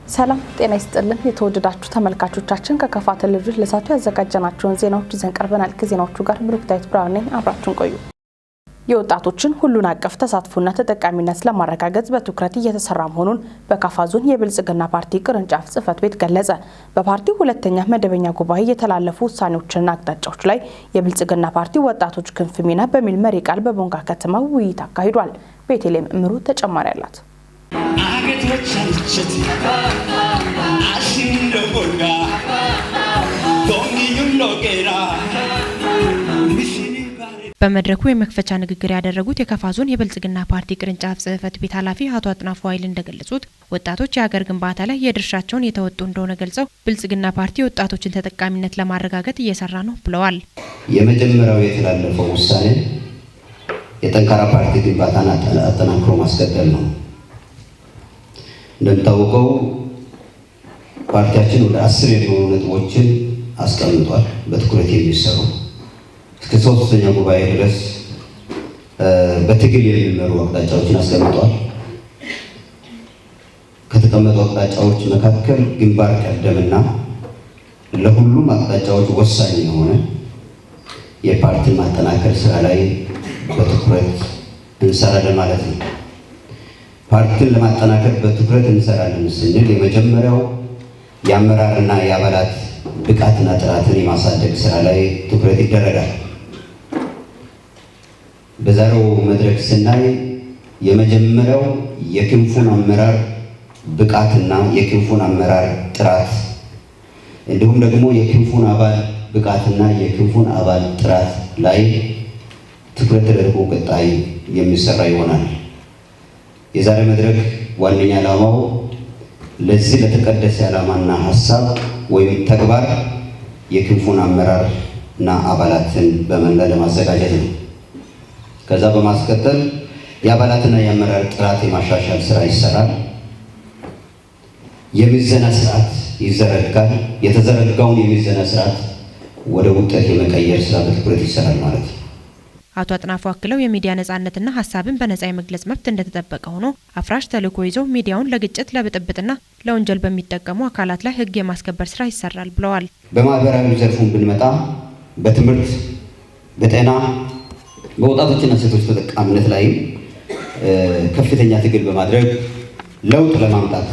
ሰላም ጤና ይስጥልን። የተወደዳችሁ ተመልካቾቻችን፣ ከከፋ ቴሌቪዥን ለሰዓቱ ያዘጋጀናቸውን ዜናዎች ይዘን ቀርበናል። ከዜናዎቹ ጋር ብሩክታዊት ብርሃኑ ነኝ። አብራችሁን ቆዩ። የወጣቶችን ሁሉን አቀፍ ተሳትፎና ተጠቃሚነት ለማረጋገጥ በትኩረት እየተሰራ መሆኑን በካፋ ዞን የብልጽግና ፓርቲ ቅርንጫፍ ጽህፈት ቤት ገለጸ። በፓርቲው ሁለተኛ መደበኛ ጉባኤ የተላለፉ ውሳኔዎችና አቅጣጫዎች ላይ የብልጽግና ፓርቲ ወጣቶች ክንፍ ሚና በሚል መሪ ቃል በቦንጋ ከተማ ውይይት አካሂዷል። ቤተልሔም እምሩ ተጨማሪ አላት። በመድረኩ የመክፈቻ ንግግር ያደረጉት የካፋ ዞን የብልጽግና ፓርቲ ቅርንጫፍ ጽህፈት ቤት ኃላፊ አቶ አጥናፉ ኃይል እንደገለጹት፣ ወጣቶች የሀገር ግንባታ ላይ የድርሻቸውን የተወጡ እንደሆነ ገልጸው፣ ብልጽግና ፓርቲ የወጣቶችን ተጠቃሚነት ለማረጋገጥ እየሰራ ነው ብለዋል። የመጀመሪያው የተላለፈው ውሳኔ የጠንካራ ፓርቲ ግንባታን አጠናክሮ ማስቀጠል ነው። እንደሚታወቀው ፓርቲያችን ወደ 10 የሚሆኑ ነጥቦችን አስቀምጧል። በትኩረት የሚሰሩ፣ እስከ ሶስተኛ ጉባኤ ድረስ በትግል የሚመሩ አቅጣጫዎችን አስቀምጧል። ከተቀመጡ አቅጣጫዎች መካከል ግንባር ቀደምና ለሁሉም አቅጣጫዎች ወሳኝ የሆነ የፓርቲን ማጠናከር ስራ ላይ በትኩረት እንሰራለን ማለት ነው። ፓርቲን ለማጠናከር በትኩረት እንሰራለን ስንል የመጀመሪያው የአመራርና የአባላት ብቃትና ጥራትን የማሳደግ ስራ ላይ ትኩረት ይደረጋል። በዛሬው መድረክ ስናይ የመጀመሪያው የክንፉን አመራር ብቃትና የክንፉን አመራር ጥራት፣ እንዲሁም ደግሞ የክንፉን አባል ብቃትና የክንፉን አባል ጥራት ላይ ትኩረት ተደርጎ ቀጣይ የሚሰራ ይሆናል። የዛሬ መድረክ ዋነኛ ዓላማው ለዚህ ለተቀደሰ ዓላማና ሀሳብ ወይም ተግባር የክንፉን አመራር እና አባላትን በመላ ለማዘጋጀት ነው። ከዛ በማስቀጠል የአባላትና የአመራር ጥራት የማሻሻል ስራ ይሰራል። የምዘና ስርዓት ይዘረጋል። የተዘረጋውን የምዘና ስርዓት ወደ ውጤት የመቀየር ስራ በትኩረት ይሰራል ማለት ነው። አቶ አጥናፉ አክለው፣ የሚዲያ ነጻነትና ሀሳብን በነጻ የመግለጽ መብት እንደተጠበቀ ሆኖ፣ አፍራሽ ተልዕኮ ይዘው ሚዲያውን ለግጭት፣ ለብጥብጥና ለወንጀል በሚጠቀሙ አካላት ላይ ሕግ የማስከበር ስራ ይሰራል ብለዋል። በማህበራዊ ዘርፉን ብንመጣ በትምህርት፣ በጤና፣ በወጣቶችና ሴቶች ተጠቃሚነት ላይም ከፍተኛ ትግል በማድረግ ለውጥ ለማምጣት፣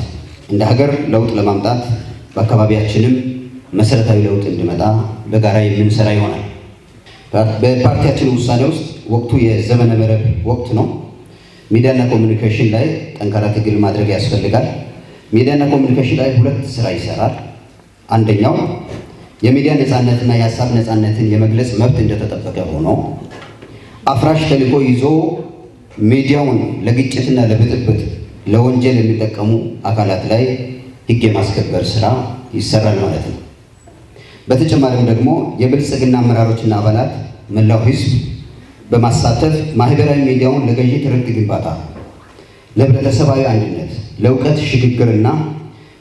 እንደ ሀገር ለውጥ ለማምጣት፣ በአካባቢያችንም መሰረታዊ ለውጥ እንዲመጣ በጋራ የምንሰራ ይሆናል። በፓርቲያችን ውሳኔ ውስጥ ወቅቱ የዘመነ መረብ ወቅት ነው። ሚዲያና ኮሚኒኬሽን ላይ ጠንካራ ትግል ማድረግ ያስፈልጋል። ሚዲያና ኮሚኒኬሽን ላይ ሁለት ስራ ይሰራል። አንደኛው የሚዲያ ነፃነትና የሀሳብ ነፃነትን የመግለጽ መብት እንደተጠበቀ ሆኖ፣ አፍራሽ ተልዕኮ ይዞ ሚዲያውን ለግጭትና ለብጥብጥ፣ ለወንጀል የሚጠቀሙ አካላት ላይ ሕግ የማስከበር ስራ ይሰራል ማለት ነው። በተጨማሪም ደግሞ የብልጽግና አመራሮችና አባላት መላው ሕዝብ በማሳተፍ ማህበራዊ ሚዲያውን ለገዢ ትርክት ግንባታ፣ ለህብረተሰባዊ አንድነት፣ ለእውቀት ሽግግርና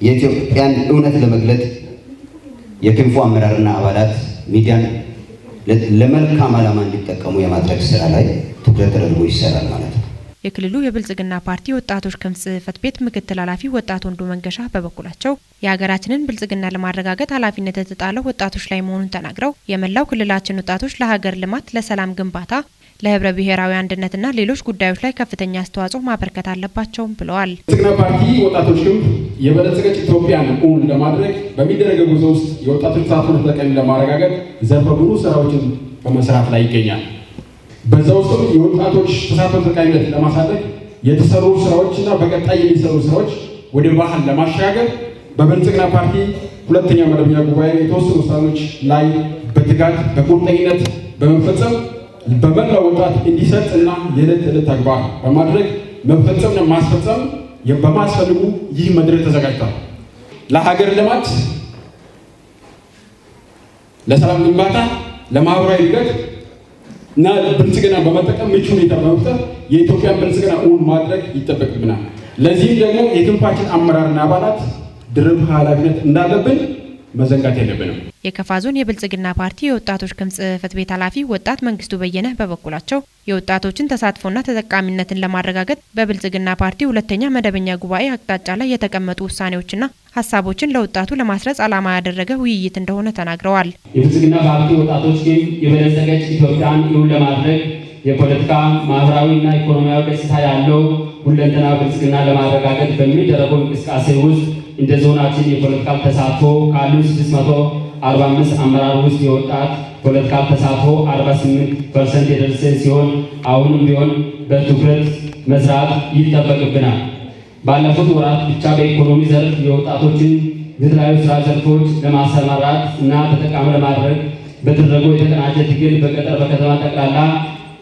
የኢትዮጵያን እውነት ለመግለጥ የክንፉ አመራርና አባላት ሚዲያን ለመልካም ዓላማ እንዲጠቀሙ የማድረግ ስራ ላይ ትኩረት ተደርጎ ይሰራል ማለት ነው። የክልሉ የብልጽግና ፓርቲ ወጣቶች ክንፍ ጽህፈት ቤት ምክትል ኃላፊ ወጣት ወንዱ መንገሻ በበኩላቸው፣ የሀገራችንን ብልጽግና ለማረጋገጥ ኃላፊነት የተጣለው ወጣቶች ላይ መሆኑን ተናግረው፣ የመላው ክልላችን ወጣቶች ለሀገር ልማት፣ ለሰላም ግንባታ፣ ለህብረ ብሔራዊ አንድነትና ሌሎች ጉዳዮች ላይ ከፍተኛ አስተዋጽኦ ማበርከት አለባቸውም ብለዋል። ብልጽግና ፓርቲ ወጣቶች ክንፍ የበለጸገች ኢትዮጵያን እውን ለማድረግ በሚደረገው ጉዞ ውስጥ የወጣቶች ተሳትፎ ተጠቃሚ ለማረጋገጥ ዘርፈ ብዙ ስራዎችን በመስራት ላይ ይገኛል። በዛ ውስጥም የወጣቶች ተሳትፎ ተጠቃሚነት ለማሳደግ የተሰሩ ስራዎች እና በቀጣይ የሚሰሩ ስራዎች ወደ ባህል ለማሸጋገር በብልጽግና ፓርቲ ሁለተኛ መደበኛ ጉባኤ የተወሰኑ ውሳኔዎች ላይ በትጋት፣ በቁርጠኝነት በመፈጸም፣ በመላው ወጣት እንዲሰጥ እና የዕለት ተዕለት ተግባር በማድረግ መፈጸምና ማስፈጸም በማስፈልጉ ይህ መድረክ ተዘጋጅቷል። ለሀገር ልማት፣ ለሰላም ግንባታ፣ ለማህበራዊ እድገት እና ብልጽግና በመጠቀም ምቹ ሁኔታ በመፍጠር የኢትዮጵያን ብልጽግና እውን ማድረግ ይጠበቅብናል። ለዚህም ደግሞ የክንፋችን አመራርና አባላት ድርብ ኃላፊነት እንዳለብን መዘንጋት የለብንም። የከፋ ዞን የብልጽግና ፓርቲ የወጣቶች ክንፍ ጽህፈት ቤት ኃላፊ ወጣት መንግስቱ በየነ በበኩላቸው፣ የወጣቶችን ተሳትፎና ተጠቃሚነትን ለማረጋገጥ በብልጽግና ፓርቲ ሁለተኛ መደበኛ ጉባኤ አቅጣጫ ላይ የተቀመጡ ውሳኔዎችና ሀሳቦችን ለወጣቱ ለማስረጽ ዓላማ ያደረገ ውይይት እንደሆነ ተናግረዋል። የብልጽግና ፓርቲ ወጣቶች ግን የበለጸገች ኢትዮጵያን እውን ለማድረግ የፖለቲካ፣ ማህበራዊና ኢኮኖሚያዊ ገጽታ ያለው ሁለንተናዊ ብልጽግና ለማረጋገጥ በሚደረገው እንቅስቃሴ ውስጥ እንደ ዞናችን የ political ተሳትፎ ካሉ 645 አመራር ውስጥ የወጣት political ተሳትፎ 48% የደረሰ ሲሆን አሁንም ቢሆን በትኩረት መስራት ይጠበቅብናል። ባለፉት ወራት ብቻ በኢኮኖሚ ዘርፍ የወጣቶችን የተለያዩ ስራ ዘርፎች ለማሰማራት እና ተጠቃሚ ለማድረግ በተደረገው የተቀናጀ ትግል በገጠር በከተማ ጠቅላላ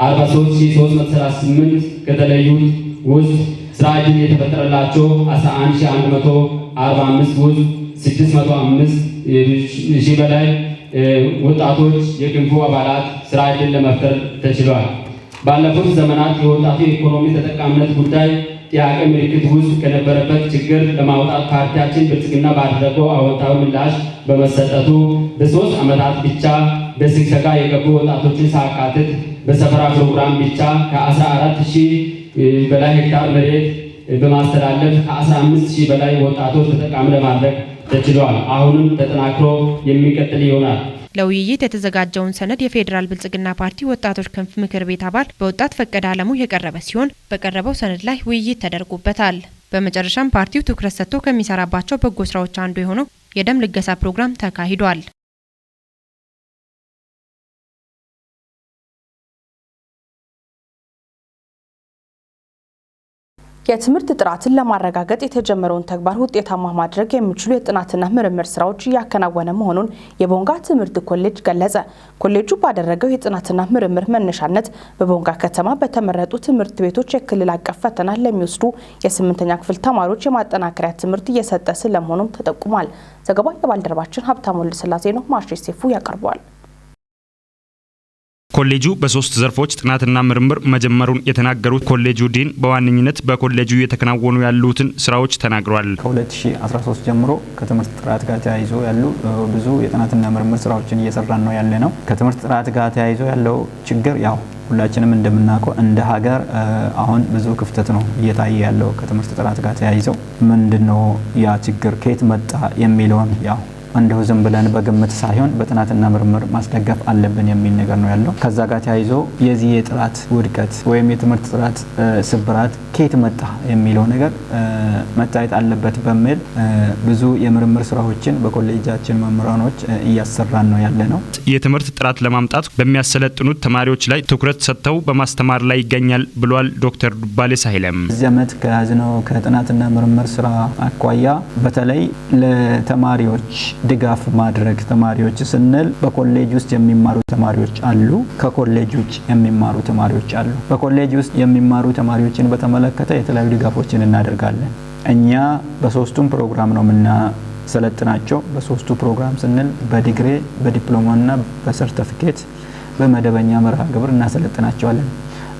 43338 ከተለዩት ውስጥ ስራ ዕድል የተፈጠረላቸው 11145 ውስጥ 605 ሺህ በላይ ወጣቶች የክንፉ አባላት ስራ ዕድል ለመፍጠር ተችሏል። ባለፉት ዘመናት የወጣቱ የኢኮኖሚ ተጠቃሚነት ጉዳይ ጥያቄ ምልክት ውስጥ ከነበረበት ችግር ለማውጣት ፓርቲያችን ብልጽግና ባደረገው አዎንታዊ ምላሽ በመሰጠቱ በ3 ዓመታት ብቻ በስግሰጋ የገቡ ወጣቶችን ሳያካትት በሰፈራ ፕሮግራም ብቻ ከ14,000 በላይ ሄክታር መሬት በማስተላለፍ ከ15,000 በላይ ወጣቶች ተጠቃሚ ለማድረግ ተችሏል። አሁንም ተጠናክሮ የሚቀጥል ይሆናል። ለውይይት የተዘጋጀውን ሰነድ የፌዴራል ብልጽግና ፓርቲ ወጣቶች ክንፍ ምክር ቤት አባል በወጣት ፈቀደ አለሙ የቀረበ ሲሆን በቀረበው ሰነድ ላይ ውይይት ተደርጎበታል። በመጨረሻም ፓርቲው ትኩረት ሰጥቶ ከሚሰራባቸው በጎ ስራዎች አንዱ የሆነው የደም ልገሳ ፕሮግራም ተካሂዷል። የትምህርት ጥራትን ለማረጋገጥ የተጀመረውን ተግባር ውጤታማ ማድረግ የሚችሉ የጥናትና ምርምር ስራዎች እያከናወነ መሆኑን የቦንጋ ትምህርት ኮሌጅ ገለጸ። ኮሌጁ ባደረገው የጥናትና ምርምር መነሻነት በቦንጋ ከተማ በተመረጡ ትምህርት ቤቶች የክልል አቀፍ ፈተና ለሚወስዱ የ8ኛ ክፍል ተማሪዎች የማጠናከሪያ ትምህርት እየሰጠ ስለመሆኑም ተጠቁሟል። ዘገባው የባልደረባችን ሀብታሙ ወልደስላሴ ነው። ማርሽ ሴፉ ያቀርበዋል። ኮሌጁ በ3 ዘርፎች ጥናትና ምርምር መጀመሩን የተናገሩት ኮሌጁ ዲን በዋነኝነት በኮሌጁ የተከናወኑ ያሉትን ስራዎች ተናግረዋል። ከ2013 ጀምሮ ከትምህርት ጥራት ጋር ተያይዞ ያሉ ብዙ የጥናትና ምርምር ስራዎችን እየሰራን ነው ያለነው። ከትምህርት ጥራት ጋር ተያይዞ ያለው ችግር ያው ሁላችንም እንደምናውቀው እንደ ሀገር አሁን ብዙ ክፍተት ነው እየታየ ያለው። ከትምህርት ጥራት ጋር ተያይዞ ምንድነው ያ ችግር ከየት መጣ የሚለውን ያው እንደው ዝም ብለን በግምት ሳይሆን በጥናትና ምርምር ማስደገፍ አለብን የሚል ነገር ነው ያለው። ከዛ ጋር ተያይዞ የዚህ የጥራት ውድቀት ወይም የትምህርት ጥራት ስብራት ከየት መጣ የሚለው ነገር መታየት አለበት በሚል ብዙ የምርምር ስራዎችን በኮሌጃችን መምህራኖች እያሰራን ነው ያለነው። የትምህርት ጥራት ለማምጣት በሚያሰለጥኑት ተማሪዎች ላይ ትኩረት ሰጥተው በማስተማር ላይ ይገኛል ብሏል ዶክተር ዱባሌ ሳይለም። በዚህ ዓመት ከያዝነው ከጥናትና ምርምር ስራ አኳያ በተለይ ለተማሪዎች ድጋፍ ማድረግ፣ ተማሪዎች ስንል በኮሌጅ ውስጥ የሚማሩ ተማሪዎች አሉ፣ ከኮሌጅ ውጭ የሚማሩ ተማሪዎች አሉ። በኮሌጅ ውስጥ የሚማሩ ተማሪዎችን በተመለከተ የተለያዩ ድጋፎችን እናደርጋለን። እኛ በሶስቱም ፕሮግራም ነው የምናሰለጥናቸው። በሶስቱ ፕሮግራም ስንል በዲግሪ፣ በዲፕሎማና በሰርተፊኬት በመደበኛ መርሃ ግብር እናሰለጥናቸዋለን።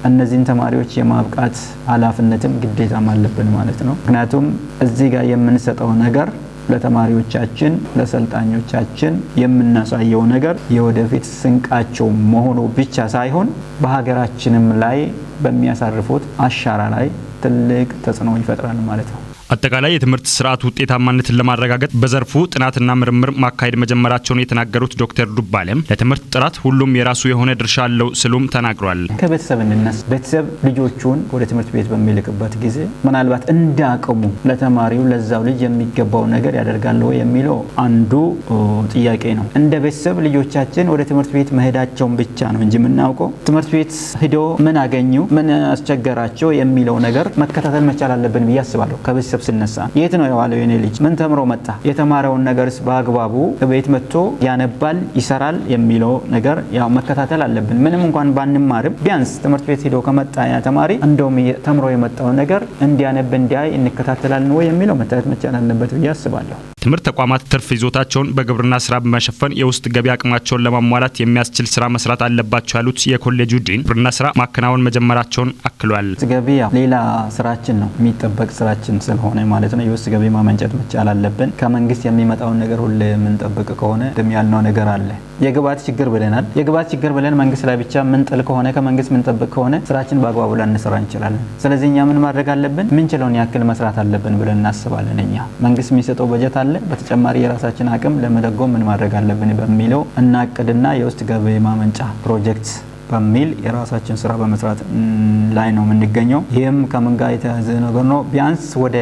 እነዚህን ተማሪዎች የማብቃት ኃላፊነትም ግዴታም አለብን ማለት ነው። ምክንያቱም እዚህ ጋር የምንሰጠው ነገር ለተማሪዎቻችን ለሰልጣኞቻችን የምናሳየው ነገር የወደፊት ስንቃቸው መሆኑ ብቻ ሳይሆን በሀገራችንም ላይ በሚያሳርፉት አሻራ ላይ ትልቅ ተጽዕኖ ይፈጥራል ማለት ነው። አጠቃላይ የትምህርት ስርዓት ውጤታማነትን ለማረጋገጥ በዘርፉ ጥናትና ምርምር ማካሄድ መጀመራቸውን የተናገሩት ዶክተር ዱባለም ለትምህርት ጥራት ሁሉም የራሱ የሆነ ድርሻ አለው ሲሉም ተናግሯል። ከቤተሰብ እንነሳ። ቤተሰብ ልጆቹን ወደ ትምህርት ቤት በሚልክበት ጊዜ ምናልባት እንዳቅሙ ለተማሪው ለዛው ልጅ የሚገባው ነገር ያደርጋል ወይ የሚለው አንዱ ጥያቄ ነው። እንደ ቤተሰብ ልጆቻችን ወደ ትምህርት ቤት መሄዳቸውን ብቻ ነው እንጂ የምናውቀው ትምህርት ቤት ሄዶ ምን አገኙ፣ ምን አስቸገራቸው የሚለው ነገር መከታተል መቻል አለብን ብዬ አስባለሁ። ከቤተሰብ ስነሳ የት ነው የዋለው የኔ ልጅ፣ ምን ተምሮ መጣ፣ የተማረውን ነገርስ በአግባቡ ቤት መጥቶ ያነባል፣ ይሰራል የሚለው ነገር ያው መከታተል አለብን። ምንም እንኳን ባንማርም ቢያንስ ትምህርት ቤት ሄዶ ከመጣ ያ ተማሪ እንደውም ተምሮ የመጣውን ነገር እንዲያነብ እንዲያይ እንከታተላለን ወይ የሚለው መታየት መቻል አለበት ብዬ አስባለሁ። ትምህርት ተቋማት ትርፍ ይዞታቸውን በግብርና ስራ በመሸፈን የውስጥ ገቢ አቅማቸውን ለማሟላት የሚያስችል ስራ መስራት አለባቸው ያሉት የኮሌጁ ዲን ግብርና ስራ ማከናወን መጀመራቸውን አክሏል። ገቢ ሌላ ስራችን ነው የሚጠበቅ ስራችን ስለሆነ ከሆነ ማለት ነው የውስጥ ገቢ ማመንጨት መቻል አለብን። ከመንግስት የሚመጣውን ነገር ሁሌ የምንጠብቅ ከሆነ ቅድም ያልነው ነገር አለ። የግብዓት ችግር ብለናል። የግብዓት ችግር ብለን መንግስት ላይ ብቻ ምንጥል ከሆነ፣ ከመንግስት ምንጠብቅ ከሆነ ስራችን በአግባቡ ላንሰራ እንችላለን። ስለዚህ እኛ ምን ማድረግ አለብን? ምንችለውን ያክል መስራት አለብን ብለን እናስባለን። እኛ መንግስት የሚሰጠው በጀት አለ። በተጨማሪ የራሳችን አቅም ለመደጎም ምን ማድረግ አለብን በሚለው እናቅድና የውስጥ ገቢ ማመንጫ ፕሮጀክት በሚል የራሳችን ስራ በመስራት ላይ ነው የምንገኘው። ይህም ከምን ጋር የተያያዘ ነገር ነው? ቢያንስ ወደ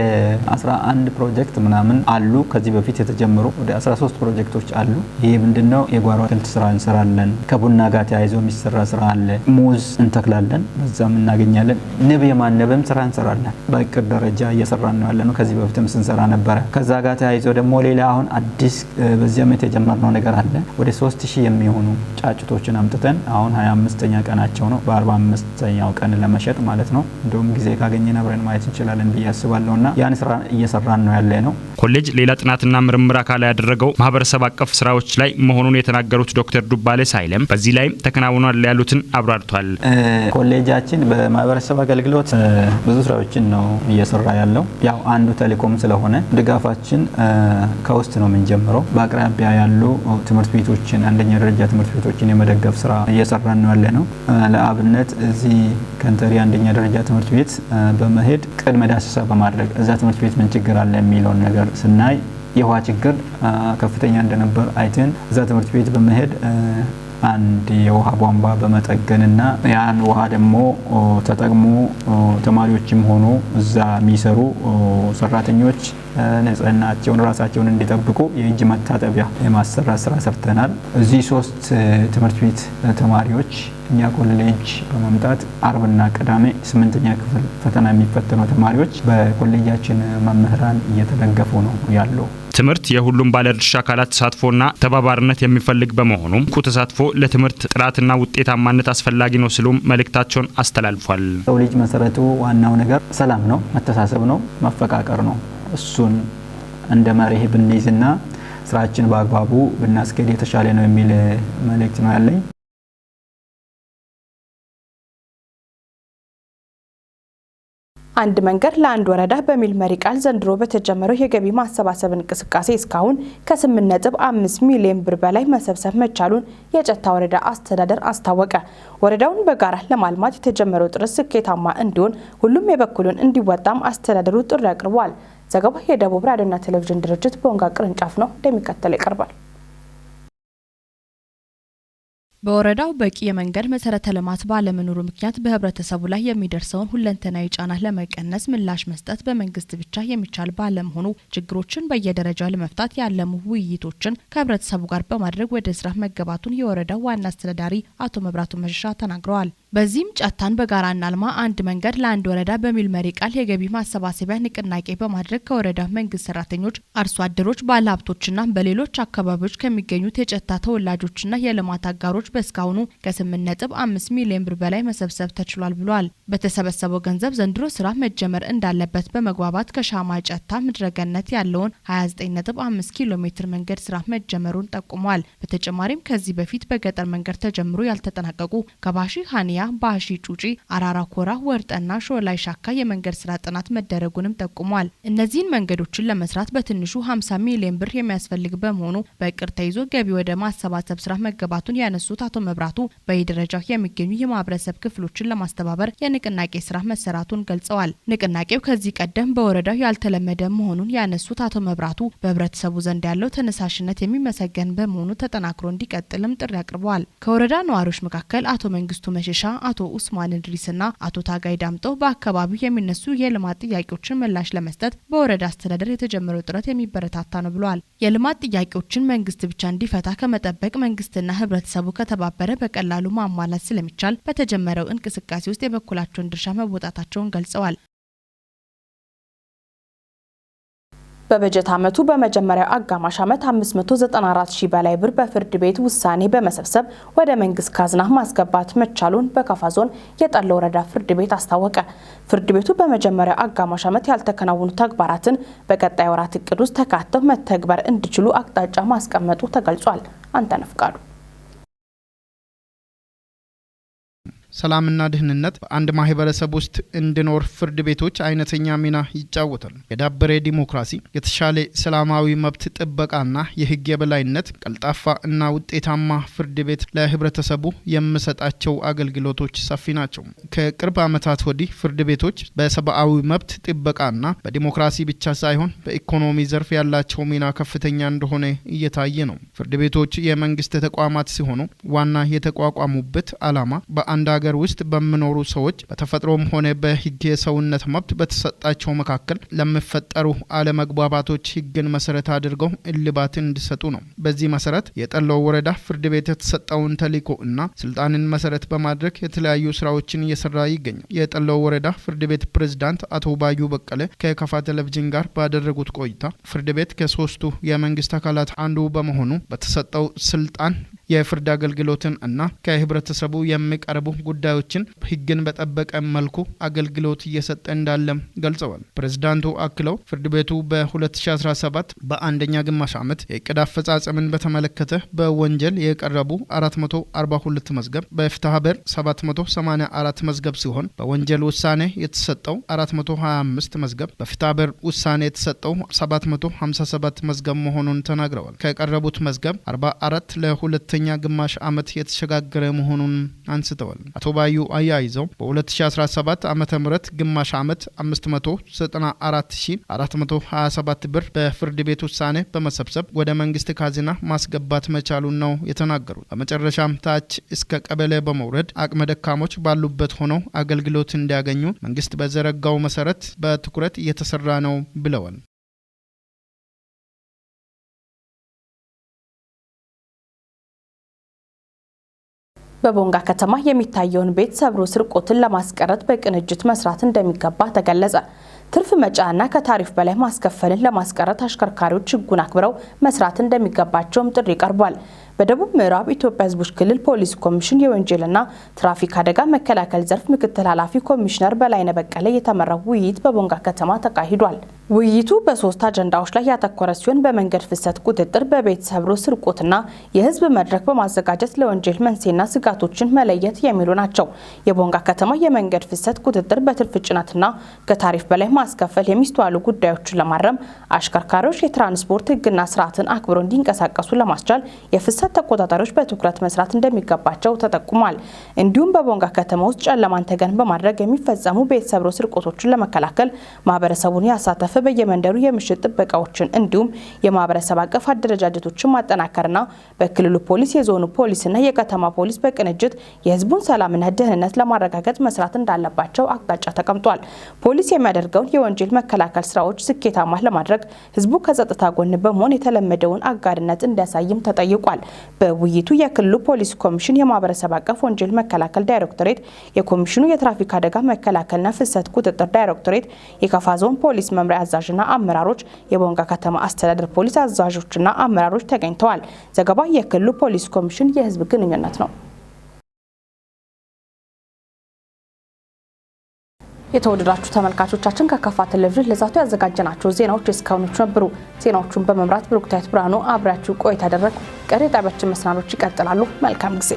11 ፕሮጀክት ምናምን አሉ። ከዚህ በፊት የተጀመሩ ወደ 13 ፕሮጀክቶች አሉ። ይህ ምንድነው? የጓሮ አትክልት ስራ እንሰራለን። ከቡና ጋር ተያይዞ የሚሰራ ስራ አለ። ሙዝ እንተክላለን፣ በዛም እናገኛለን። ንብ የማነብም ስራ እንሰራለን። በእቅድ ደረጃ እየሰራን ነው ያለነው። ከዚህ በፊትም ስንሰራ ነበረ። ከዛ ጋር ተያይዞ ደግሞ ሌላ አሁን አዲስ በዚህ ዓመት የጀመርነው ነገር አለ። ወደ 3000 የሚሆኑ ጫጩቶችን አምጥተን አሁን 25ኛ ቀናቸው ነው። በ45ኛው ቀን ለመሸጥ ማለት ነው። እንደውም ጊዜ ካገኘን አብረን ማየት እንችላለን ብዬ አስባለሁና ያን ስራ እየሰራን ነው ያለ ነው። ኮሌጅ ሌላ ጥናትና ምርምር አካል ያደረገው ማህበረሰብ አቀፍ ስራዎች ላይ መሆኑን የተናገሩት ዶክተር ዱባለ ሳይለም በዚህ ላይም ተከናውኗል ያሉትን አብራርቷል። ኮሌጃችን በማህበረሰብ አገልግሎት ብዙ ስራዎችን ነው እየሰራ ያለው። ያው አንዱ ቴሌኮም ስለሆነ ድጋፋችን ከውስጥ ነው የምንጀምረው። በአቅራቢያ ያሉ ትምህርት ቤቶችን፣ አንደኛ ደረጃ ትምህርት ቤቶችን የመደገፍ ስራ እየሰራን ነው ያለ ነው። ለአብነት እዚህ ከንተሪ አንደኛ ደረጃ ትምህርት ቤት በመሄድ ቅድመ ዳሰሳ በማድረግ እዛ ትምህርት ቤት ምን ችግር አለ የሚለውን ነገር ስናይ የውሃ ችግር ከፍተኛ እንደነበር አይተን እዛ ትምህርት ቤት በመሄድ አንድ የውሃ ቧንቧ በመጠገንና ያን ውሃ ደግሞ ተጠቅሞ ተማሪዎችም ሆኑ እዛ የሚሰሩ ሰራተኞች ንጽህናቸውን ራሳቸውን እንዲጠብቁ የእጅ መታጠቢያ የማሰራት ስራ ሰርተናል። እዚህ 3 ትምህርት ቤት ተማሪዎች እኛ ኮሌጅ በመምጣት አርብና ቅዳሜ 8ኛ ክፍል ፈተና የሚፈተኑ ተማሪዎች በኮሌጃችን መምህራን እየተደገፉ ነው ያለው። ትምህርት የሁሉም ባለድርሻ አካላት ተሳትፎና ተባባሪነት የሚፈልግ በመሆኑ ንቁ ተሳትፎ ለትምህርት ጥራትና ውጤታማነት አስፈላጊ ነው ሲሉም መልእክታቸውን አስተላልፏል። ሰው ልጅ መሰረቱ ዋናው ነገር ሰላም ነው፣ መተሳሰብ ነው፣ መፈቃቀር ነው። እሱን እንደ መርህ ብንይዝና ስራችን በአግባቡ ብናስኬድ የተሻለ ነው የሚል መልእክት ነው ያለኝ። አንድ መንገድ ለአንድ ወረዳ በሚል መሪ ቃል ዘንድሮ በተጀመረው የገቢ ማሰባሰብ እንቅስቃሴ እስካሁን ከ8.5 ሚሊዮን ብር በላይ መሰብሰብ መቻሉን የጨታ ወረዳ አስተዳደር አስታወቀ። ወረዳውን በጋራ ለማልማት የተጀመረው ጥረት ስኬታማ እንዲሆን ሁሉም የበኩሉን እንዲወጣም አስተዳደሩ ጥሪ አቅርቧል። ዘገባው የደቡብ ራዲዮና ቴሌቪዥን ድርጅት በወንጋ ቅርንጫፍ ነው፣ እንደሚከተለው ይቀርባል። በወረዳው በቂ የመንገድ መሰረተ ልማት ባለመኖሩ ምክንያት በህብረተሰቡ ላይ የሚደርሰውን ሁለንተናዊ ጫና ለመቀነስ ምላሽ መስጠት በመንግስት ብቻ የሚቻል ባለመሆኑ ችግሮችን በየደረጃው ለመፍታት ያለሙ ውይይቶችን ከህብረተሰቡ ጋር በማድረግ ወደ ስራ መገባቱን የወረዳው ዋና አስተዳዳሪ አቶ መብራቱ መሸሻ ተናግረዋል። በዚህም ጨታን በጋራ እናልማ አንድ መንገድ ለአንድ ወረዳ በሚል መሪ ቃል የገቢ ማሰባሰቢያ ንቅናቄ በማድረግ ከወረዳ መንግስት ሰራተኞች፣ አርሶ አደሮች፣ ባለሀብቶችና በሌሎች አካባቢዎች ከሚገኙት የጨታ ተወላጆችና የልማት አጋሮች በእስካሁኑ ከ8.5 ሚሊዮን ብር በላይ መሰብሰብ ተችሏል ብሏል። በተሰበሰበው ገንዘብ ዘንድሮ ስራ መጀመር እንዳለበት በመግባባት ከሻማ ጨታ ምድረገነት ያለውን 29.5 ኪሎ ሜትር መንገድ ስራ መጀመሩን ጠቁሟል። በተጨማሪም ከዚህ በፊት በገጠር መንገድ ተጀምሮ ያልተጠናቀቁ ከባሺ ሀኒያ፣ ባሺ ጩጪ፣ አራራ ኮራ፣ ወርጠና ሾላይ ሻካ የመንገድ ስራ ጥናት መደረጉንም ጠቁሟል። እነዚህን መንገዶችን ለመስራት በትንሹ 50 ሚሊዮን ብር የሚያስፈልግ በመሆኑ በእቅድ ተይዞ ገቢ ወደ ማሰባሰብ ስራ መገባቱን ያነሱት አቶ መብራቱ በየደረጃው የሚገኙ የማህበረሰብ ክፍሎችን ለማስተባበር የንቅናቄ ስራ መሰራቱን ገልጸዋል። ንቅናቄው ከዚህ ቀደም በወረዳው ያልተለመደ መሆኑን ያነሱት አቶ መብራቱ በህብረተሰቡ ዘንድ ያለው ተነሳሽነት የሚመሰገን በመሆኑ ተጠናክሮ እንዲቀጥልም ጥሪ አቅርበዋል። ከወረዳ ነዋሪዎች መካከል አቶ መንግስቱ መሸሻ፣ አቶ ኡስማን እንድሪስና አቶ ታጋይ ዳምጠው በአካባቢው የሚነሱ የልማት ጥያቄዎችን ምላሽ ለመስጠት በወረዳ አስተዳደር የተጀመረው ጥረት የሚበረታታ ነው ብለዋል። የልማት ጥያቄዎችን መንግስት ብቻ እንዲፈታ ከመጠበቅ መንግስትና ህብረተሰቡ ከተባበረ በቀላሉ ማሟላት ስለሚቻል በተጀመረው እንቅስቃሴ ውስጥ የበኩላቸውን ድርሻ መወጣታቸውን ገልጸዋል። በበጀት ዓመቱ በመጀመሪያው አጋማሽ ዓመት 594 ሺህ በላይ ብር በፍርድ ቤት ውሳኔ በመሰብሰብ ወደ መንግስት ካዝና ማስገባት መቻሉን በካፋ ዞን የጠለ ወረዳ ፍርድ ቤት አስታወቀ። ፍርድ ቤቱ በመጀመሪያው አጋማሽ ዓመት ያልተከናወኑ ተግባራትን በቀጣይ ወራት እቅድ ውስጥ ተካተው መተግበር እንዲችሉ አቅጣጫ ማስቀመጡ ተገልጿል። አንተነህ ፍቃዱ። ሰላምና ደህንነት በአንድ ማህበረሰብ ውስጥ እንዲኖር ፍርድ ቤቶች አይነተኛ ሚና ይጫወታሉ። የዳበረ ዲሞክራሲ፣ የተሻለ ሰላማዊ መብት ጥበቃና የህግ የበላይነት፣ ቀልጣፋ እና ውጤታማ ፍርድ ቤት ለህብረተሰቡ የሚሰጣቸው አገልግሎቶች ሰፊ ናቸው። ከቅርብ ዓመታት ወዲህ ፍርድ ቤቶች በሰብአዊ መብት ጥበቃና በዲሞክራሲ ብቻ ሳይሆን በኢኮኖሚ ዘርፍ ያላቸው ሚና ከፍተኛ እንደሆነ እየታየ ነው። ፍርድ ቤቶች የመንግስት ተቋማት ሲሆኑ ዋና የተቋቋሙበት ዓላማ በአንድ ሀገር ውስጥ በሚኖሩ ሰዎች በተፈጥሮም ሆነ በህግ የሰውነት መብት በተሰጣቸው መካከል ለሚፈጠሩ አለመግባባቶች ህግን መሰረት አድርገው እልባት እንዲሰጡ ነው። በዚህ መሰረት የጠለው ወረዳ ፍርድ ቤት የተሰጠውን ተልዕኮ እና ስልጣንን መሰረት በማድረግ የተለያዩ ስራዎችን እየሰራ ይገኛል። የጠለው ወረዳ ፍርድ ቤት ፕሬዝዳንት አቶ ባዩ በቀለ ከከፋ ቴሌቪዥን ጋር ባደረጉት ቆይታ ፍርድ ቤት ከሶስቱ የመንግስት አካላት አንዱ በመሆኑ በተሰጠው ስልጣን የፍርድ አገልግሎትን እና ከህብረተሰቡ የሚቀርቡ ጉዳዮችን ህግን በጠበቀ መልኩ አገልግሎት እየሰጠ እንዳለም ገልጸዋል። ፕሬዝዳንቱ አክለው ፍርድ ቤቱ በ2017 በአንደኛ ግማሽ ዓመት የእቅድ አፈጻጸምን በተመለከተ በወንጀል የቀረቡ 442 መዝገብ፣ በፍትሐብሔር 784 መዝገብ ሲሆን በወንጀል ውሳኔ የተሰጠው 425 መዝገብ፣ በፍትሐብሔር ውሳኔ የተሰጠው 757 መዝገብ መሆኑን ተናግረዋል። ከቀረቡት መዝገብ 44 ለሁለተኛ ግማሽ ዓመት የተሸጋገረ መሆኑን አንስተዋል። አቶ ባዩ አያይዘው በ2017 ዓመተ ምህረት ግማሽ ዓመት 594427 ብር በፍርድ ቤት ውሳኔ በመሰብሰብ ወደ መንግስት ካዝና ማስገባት መቻሉን ነው የተናገሩት። በመጨረሻም ታች እስከ ቀበሌ በመውረድ አቅመ ደካሞች ባሉበት ሆነው አገልግሎት እንዲያገኙ መንግስት በዘረጋው መሰረት በትኩረት እየተሰራ ነው ብለዋል። በቦንጋ ከተማ የሚታየውን ቤት ሰብሮ ስርቆትን ለማስቀረት በቅንጅት መስራት እንደሚገባ ተገለጸ። ትርፍ መጫንና ከታሪፍ በላይ ማስከፈልን ለማስቀረት አሽከርካሪዎች ሕጉን አክብረው መስራት እንደሚገባቸውም ጥሪ ቀርቧል። በደቡብ ምዕራብ ኢትዮጵያ ሕዝቦች ክልል ፖሊስ ኮሚሽን የወንጀልና ትራፊክ አደጋ መከላከል ዘርፍ ምክትል ኃላፊ ኮሚሽነር በላይነህ በቀለ የተመራው ውይይት በቦንጋ ከተማ ተካሂዷል። ውይይቱ በሶስት አጀንዳዎች ላይ ያተኮረ ሲሆን በመንገድ ፍሰት ቁጥጥር፣ በቤት ሰብሮ ስርቆትና የህዝብ መድረክ በማዘጋጀት ለወንጀል መንስኤና ስጋቶችን መለየት የሚሉ ናቸው። የቦንጋ ከተማ የመንገድ ፍሰት ቁጥጥር፣ በትርፍ ጭነትና ከታሪፍ በላይ ማስከፈል የሚስተዋሉ ጉዳዮችን ለማረም አሽከርካሪዎች የትራንስፖርት ህግና ስርዓትን አክብረው እንዲንቀሳቀሱ ለማስቻል የፍሰት ተቆጣጣሪዎች በትኩረት መስራት እንደሚገባቸው ተጠቁሟል። እንዲሁም በቦንጋ ከተማ ውስጥ ጨለማን ተገን በማድረግ የሚፈጸሙ ቤት ሰብሮ ስርቆቶችን ለመከላከል ማህበረሰቡን ያሳተፈ በየመንደሩ የምሽት ጥበቃዎችን እንዲሁም የማህበረሰብ አቀፍ አደረጃጀቶችን ማጠናከርና በክልሉ ፖሊስ፣ የዞኑ ፖሊስና የከተማ ፖሊስ በቅንጅት የህዝቡን ሰላምና ደህንነት ለማረጋገጥ መስራት እንዳለባቸው አቅጣጫ ተቀምጧል። ፖሊስ የሚያደርገውን የወንጀል መከላከል ስራዎች ስኬታማ ለማድረግ ህዝቡ ከጸጥታ ጎን በመሆን የተለመደውን አጋርነት እንዲያሳይም ተጠይቋል። በውይይቱ የክልሉ ፖሊስ ኮሚሽን የማህበረሰብ አቀፍ ወንጀል መከላከል ዳይሬክቶሬት፣ የኮሚሽኑ የትራፊክ አደጋ መከላከልና ፍሰት ቁጥጥር ዳይሬክቶሬት፣ የከፋ ዞን ፖሊስ መምሪያ አዛዥና አመራሮች፣ የቦንጋ ከተማ አስተዳደር ፖሊስ አዛዦችና አመራሮች ተገኝተዋል። ዘገባ የክልሉ ፖሊስ ኮሚሽን የህዝብ ግንኙነት ነው። የተወደዳችሁ ተመልካቾቻችን ከከፋ ቴሌቪዥን ለዛቱ ያዘጋጀናቸው ዜናዎች እስካሁኖቹ ነበሩ። ዜናዎቹን በመምራት ብሩክታይት ብርሃኑ አብሬያችሁ ቆይታ አደረግኩ። ቀሪ የጣቢያችን መሰናዶች ይቀጥላሉ። መልካም ጊዜ።